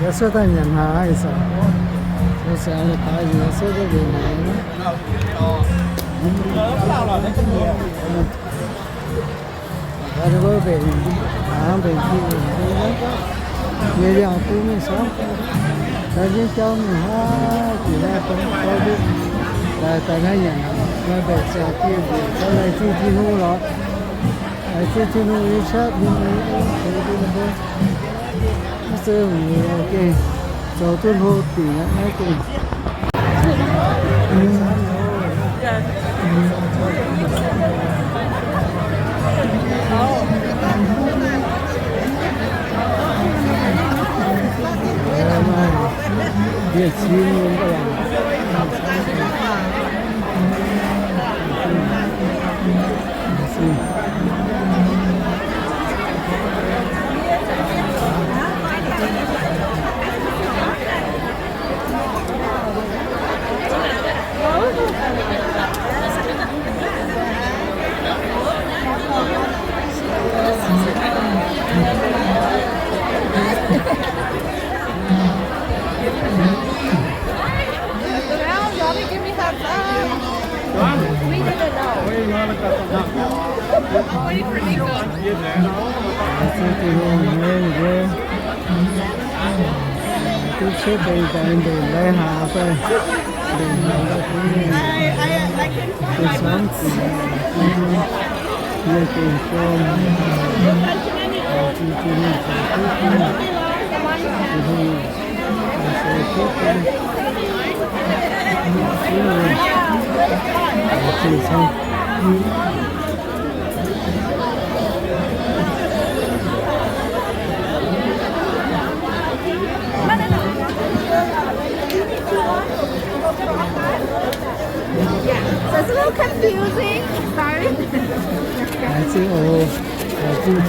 Yaac suotv daaih nyanc hnaangx ih zanc. Zoux saengx la'daaih yaac suotv daaih nyanc hnaangx. Daaih ninh mbuo mbenc hnaangx mbenc diuh, nyei liangx bung mingh camv. Daaih njien jauv mingh hnangv, bieqc naaiv dongh gauv duqv. Daaih, daaih naaiv nyanc hnaangx, maiv mbenc ziangx diuh mbuoqc, daaih laengz zingh Tin-Hungh lorqc. Laengz zingh Tin-Hungh nyei qaqv, Tin-Hungh nyei tengx bun ninh mbuo. Mv zeiz hungx gengh zoux duqv hlo dingc aqv naaiv dongh. Well, y'all didn't give me high five. We didn't know. Wait for Nico. Duqv cuotv deix daaih mbenc lai haaix fai? Mbenc haaix fai? Duqv camv. Mienh gengh gorngv, Tin-Hungh zoux duqv bun, Tin-Hungh zoux duqv bun. Zinh camv. So it's a little confusing. Sorry. Haaix zinh oc. Haaix zinh.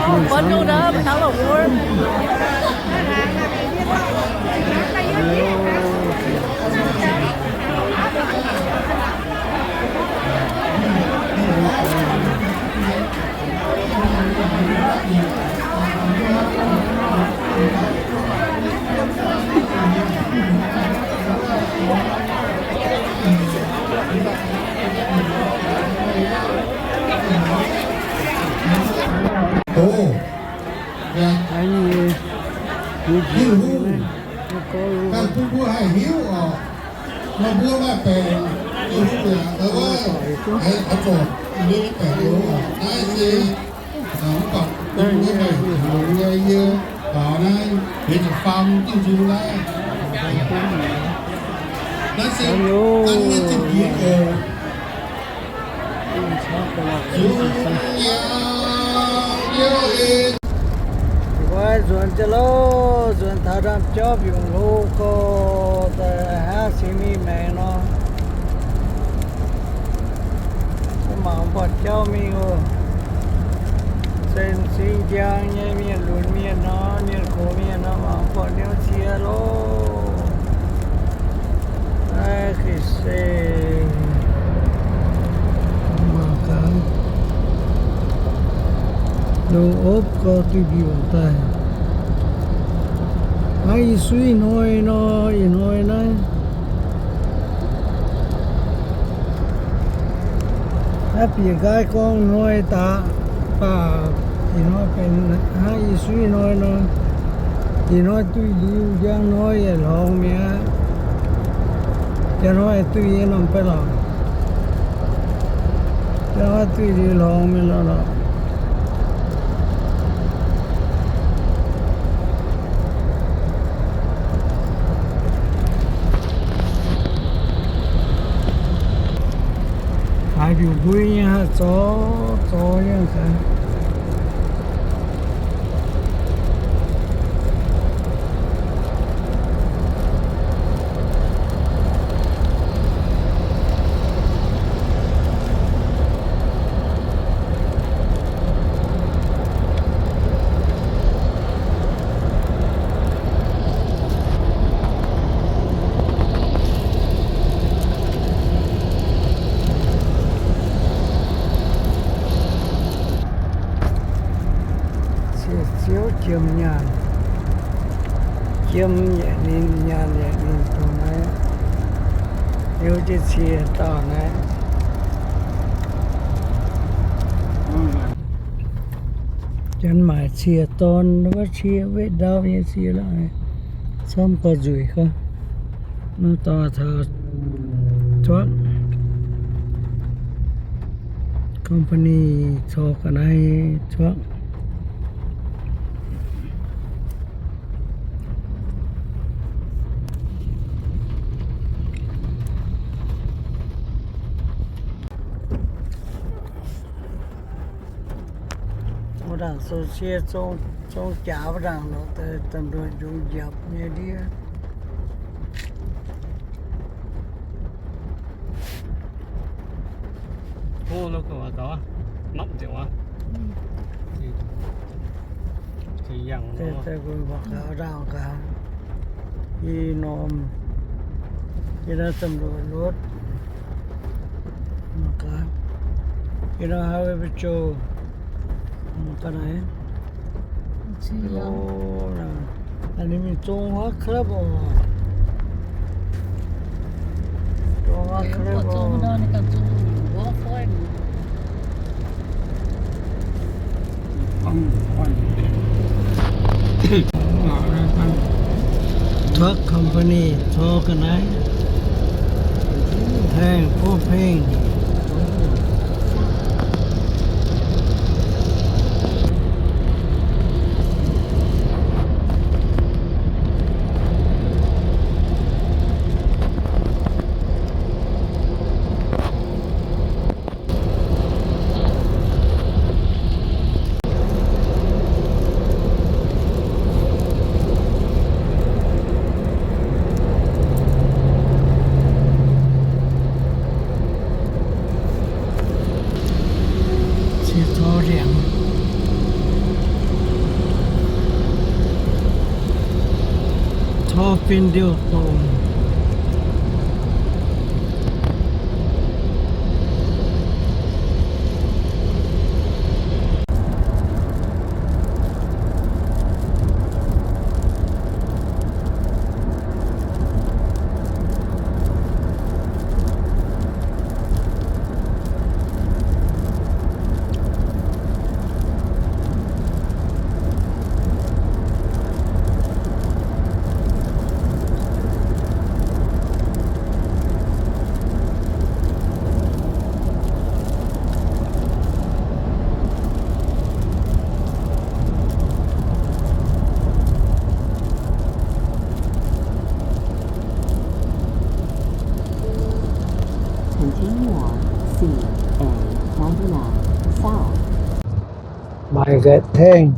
Oh, bundled up, hella warm. Ov, haiz nyei, hiuv hungh, ganh bun mbuo haih hiuv oc. Nor mbuo maaih baengc, hiuv hungh yaac, oix zorc, mbuo baengc oc. Naaiv se mv baac mbuo maaih longx nyei yie baaux naaiv, mbuo ziouc faam diuh nzung naaiv. Naaiv se naaiv nyei zinh nqinx oc. Nqa'haav nzuonx jienv loh, nzuonx taux ndaamv-jauv mbiungc hlo gorx, daaih hnangv singx mingh maengx nor. Mangc buatc jauv mingh oc. Sen sing njang nyei mienh lunx mienh nor, mienh gox mienh nor, mangc buatc niouv cie loh. Naaiv gengh se mangc gaax, longc opv gorx duih mbiungc daaih. Hnangv ih suiv hnoi nor, ih hnoi naaiv. Naaiv bieqc nqaai gorngv hnoi daaih, baac ih hnoi benx hnangv ih suiv hnoi nor, ih hnoi duih liuz, njang hnoi yaac hlorngx mi'aqv. Njang hnoi duih nyei norm beiv lorqc. Njang hnoi duih liuz hlorngx mi'aqv lorqc. Ziouc mbui nyei haih zorz, zorz nyei gaax. Cie Ziouv jiem nyaanh, jiem yietc ninh nyaanh yietc ninh dongh naaiv, liuz jiez cie dauh naaiv. Janx maaic cie dorn, wuov cie wetv ndau nyei cie lorqc, camv gauh nzueic gauh. Naaiv dorh taux truck company cor ga'naaiv truck. Wuov ndaangc sou cie zong, zong jaax wuov ndaangc lorqc, daaih da'nduoqc njungx njiapc nyei ndiev. Daaih mbuo mangc gaax wuov ndaangc gaax, i norm, yie naaiv da'nduoqc lotv, mangc gaax, yie naaiv highway patrol, mangc gaax naaiv. Ninh mingh zong huaav klapv oc. Zong huaav klapv oc. Truck company cor ga'naaiv, haengh bov pengh. Cie tor ndiangx, tor fin ndiouh dongc. Continue on C A ninety-nine south. Maaih ga'tengx.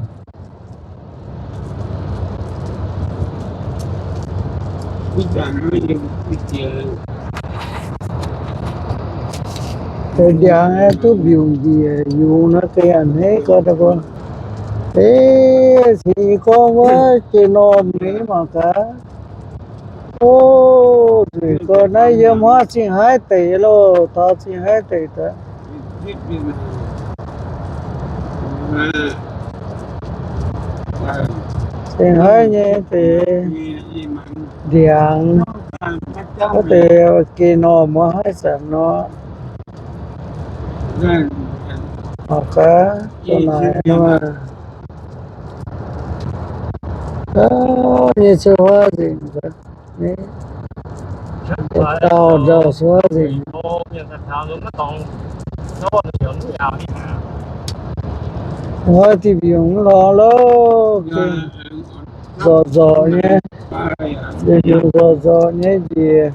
Deix ndiangx duqv mbiungc njiec yungz nor, ga'hneiv gau da'gorn. Ei, cingx gorngv wuov jiex normh ni mangc gaax. O, nzueic gau naaiv, yiem huaav cingx haiv deic loh, taux cingx haiv deic daaih. Cingx haiv nyei deix ndiangx, wuov deix geh normh wuov haiv zanc nor. Mangc gaax, naaic nor, nyei cuotv huaav nzengc. Dauh nzauh cuotv nzengc. Huaav diuh mbiungc mv lorz loh, gengh nzorqc nzorqc nyei, mbiungc nzorqc nzorqc nyei njiec.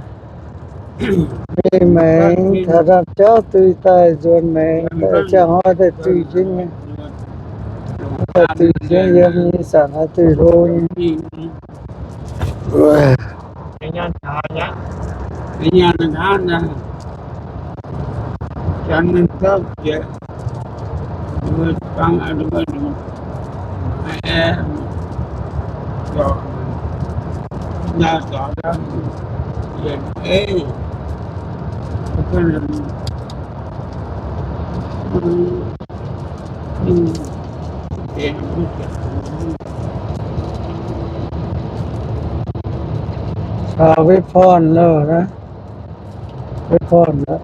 Mingh maengx taux ndamv jauv duih daaih nzuonx maengx, ziangh hnoi daaih duih jienv nyei. Daaih duih jienv yiem nyei, zanc naaiv duih hlo nyei. Caux Wei Porn loh naaiv, Wei Porn aqv.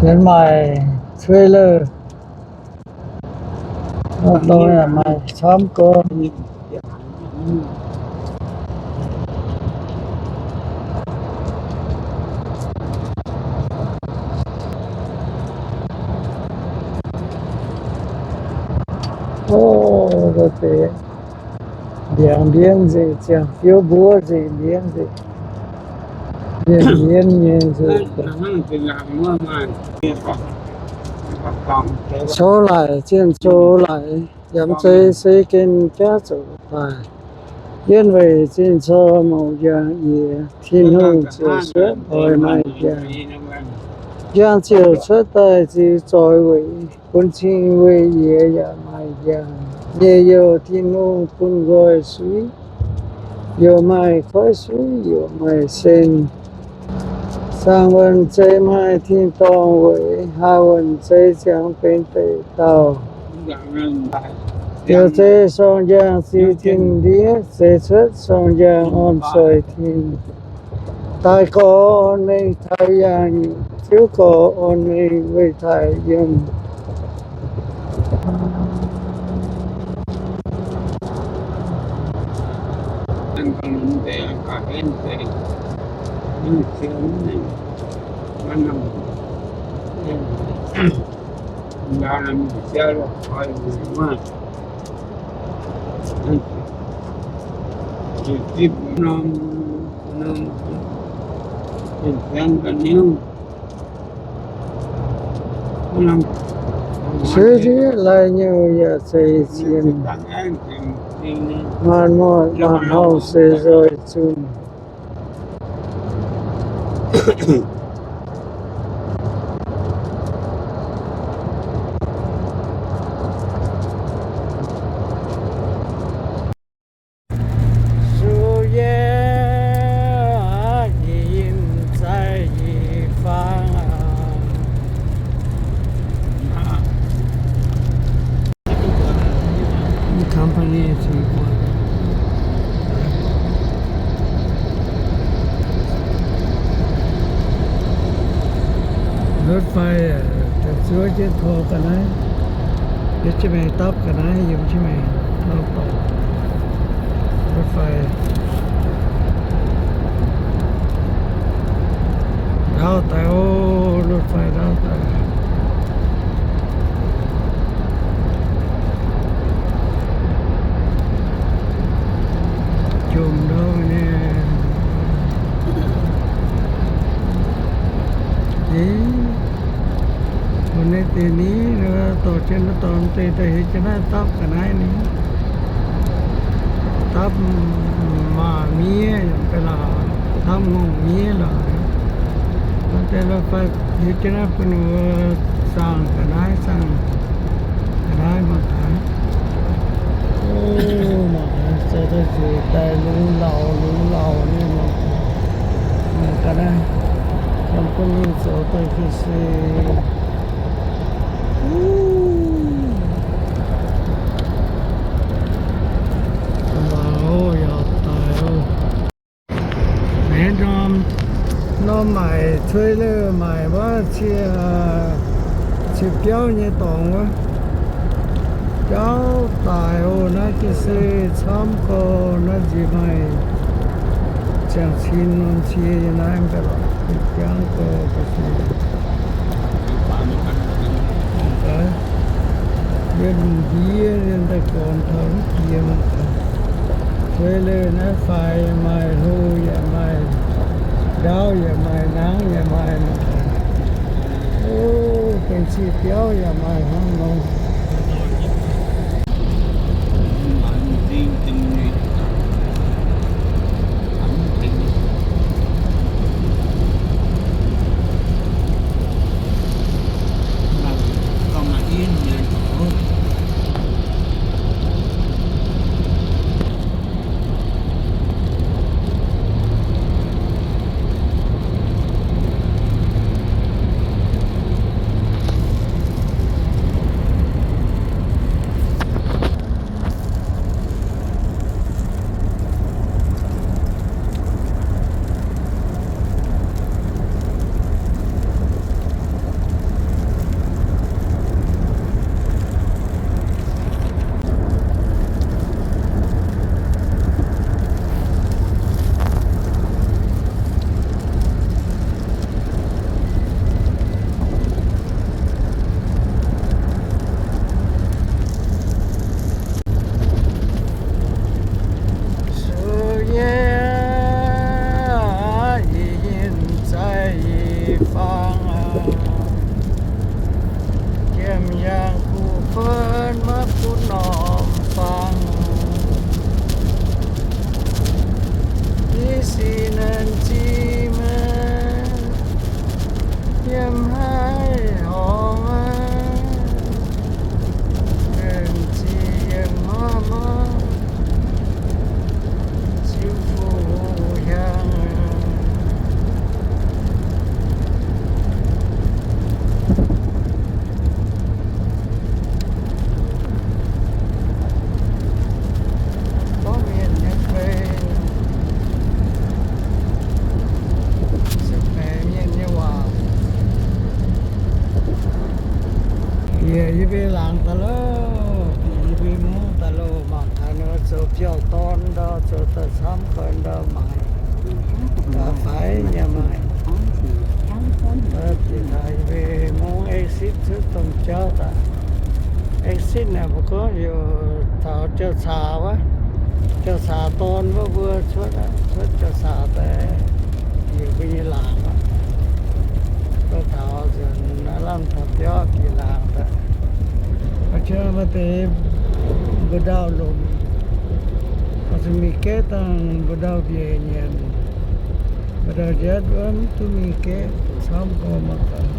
Yie maaih trailer, maaih camv gorn. O, deix ndiangx mbienv nzengc, ziangh biouv mbuov nzengc, mbienv nzengc, mbienv mbienv nyei nzengc. Cou laic, zienh cou laic, yaac mv zeiz se gengh jaav zoux daaih. Yiem weic zinh cou mouc njang yie, Tin-Hungh ziouc cuotv oix maaih njang. Njang ziouc cuotv daaih ziux zoix weic bun cing, weic yie yaac maaih njang. Nyei youh Tin-Hungh bun nqoi suiv, youh maaih koiv suiv, youh maaih sen. Saang-wuonh zeiz maaih tin-dorngh weic, haa-wuonh zeiz ziangx benx deic-dauh. Youh zeiz sorng njang ziux tin-ndiev, zeiz cuotv sorng njang orn zoih tin. Daaih gorx orn mengh taux yangh nyungc, tiuv gorx orn mengh weih taaix yiem. Suiv ndiev lai nyouh yaac zeiz zien, maanc muotc maanc hauh se nzoih zunh. Su yie aqv, yie yiem zaih yie fangx aqv. Company cingx buatc รถไฟ zuov jienv tov ga'naaiv, yiem Jiex Maengx dapv ga'naaiv, yiem Jiex Maengx dapv รถไฟ ndaauv daaih oc, รถไฟ ndaauv daaih. Jomc ndau nyei. Ih, mbuo naaiv deix ni, dorh jienv naaiv dorngx deix daaih hiuv jienv naaiv dapv ga'naaiv ni. Dapv maac miev yaac ga'naaiv, dapv ngongh miev lorqc. Naaiv deix la'fai hiuv jienv naaiv bun mbuo zaangh ga'naaiv, zaangh ga'naaiv mangc gaax. O, mangc gaax, zoux daaih nzueic daaih lungz lauc lungz lauc nyei mangc gaax. Mangc gaax naaiv, dongh gunv mingh zoux daaih ga'sie. Waac oc, yaac daic oc. Aengx norm, norm maaic trailer maaic wuov cie, cie biauv nyei dorngx wuov. Biauv daic oc, naaiv ga'sie camv gorx, naaiv nziex maaih ziangh cin norm cie yiem naaiv mv baac lorqc, jangv gorx ga'sie. Yie Ndiev daaih gorn taux jiex mangc gaax. Fei leiz naaiv faix yaac maaih, hlo yaac maaih, ndaauv yaac maaih, nangv yaac maaih mangc gaax. O, gengh ziqv biauv yaac maaih hnangv nor. Sou yie, yie yinh zaih yie fangx, jiem yaangh kuv fun maiv bun norm fangx. Yie sic naaic zinh maah, yiem haaix horngz aqv, naaic zinh yiem haaix maah, ziux fuqv hiaangx. Gorngv mienh nyei fei, se baengx mienh nyei waac. Yie, yie mbuo laangz daaih loh, yie mbuo mungv daaih loh, mangc gaax ninh mbuo zoux biauv-dorn ndau, zoux daaih camv gau ndau maaic. Daaih faix nyei maaic. Bieqc taux yie mbuo mungv exit cuotv domh jauv daaih. Exit naaic mbuo gorngv youc taux jauv-caax wuov, jauv-caax dorn wuov mbuo cuotv, cuotv jauv-caax daaih bieqc mbuo nyei laangz aqv. Mbuo taux nzunc naaiv lamh taux biauv bieqc laangz daaih. Aa, qiemx maaih deix mbu'ndongx lomc, maaih zuqc mingh gaeqv dangh mbu'ndongx mbiec nyanc. Mbu'ndongx nzietv wuov mv duqv mingh gaeqv, camv gau mangc gaax.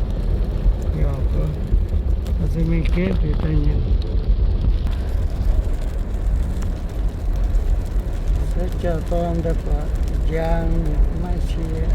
Yaac maaih zuqc mingh gaeqv bieqc daaih nyanc. Cuotv jauv-dorn daaih buatc njang maiv cie.